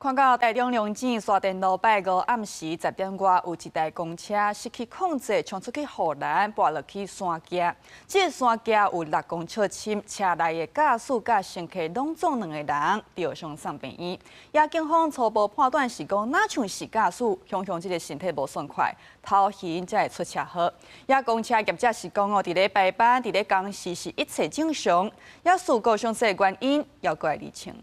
看到台中龍井沙田路拜五暗時10點外，有一台公車失去控制，衝出去護欄，跋落去山崎。這个山崎有6公尺深，車內的駕駛佮乘客攏總兩個人著傷送病院。也警方初步判斷是講，若像是駕駛，雄雄這个身體無爽快，頭暈才會出車禍。也公車業者是講哦，佇咧排班，佇咧工時是一切正常。也事故詳細原因猶閣愛釐清。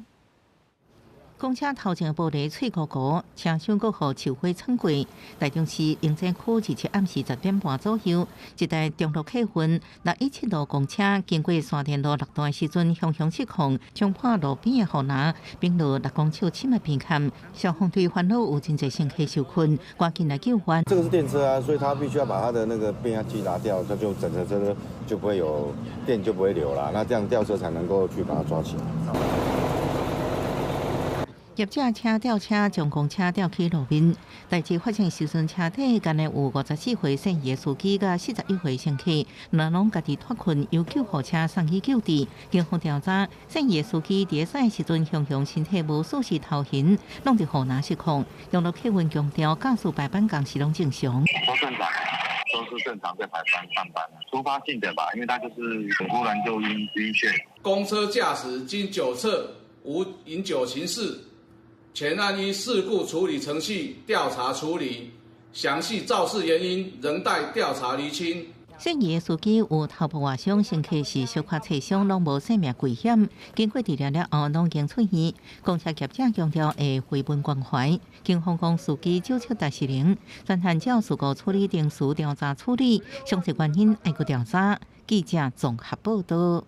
公車頭前玻璃碎糊糊，車廂閣予樹火衝過。台中市龍井區27暗時10點半左右，一台中路客運617路公車經過沙田路六段時陣，雄雄失控，衝破路邊的護欄，並落6公尺深的邊坎。消防隊煩惱有真濟乘客受困，趕緊來救援。這個是電車啊，所以他必須要把他的那個變壓器拿掉，它就整個車就不會有電，就不會流了。那這樣吊車才能夠去把它抓起來。業者請吊車將公車吊起路面。代誌發生時陣，車底干焦有54歲姓葉司機佮41歲乘客，兩攏家己脫困，由救護車送去救治。警方調查，姓葉司機佇駛時陣，雄雄身體無舒適頭暈，弄佇護欄失控。中路客運強調，駕駛排班工時攏正常。都正常，都是正常在排班上班。突發性的吧，因為他就是突然就暈暈眩。公車駕駛經酒測無飲酒情事。全案依事故處理程序調查處理，詳細肇事原因仍待調查釐清。姓葉司機有頭部外傷，乘客是小可擦傷，攏無生命危險。經過治療了後，攏已經出院。公車業者強調會回本關懷。警方講司機酒測達失靈，專案照事故處理程序調查處理，詳細原因愛閣調查。記者綜合報道。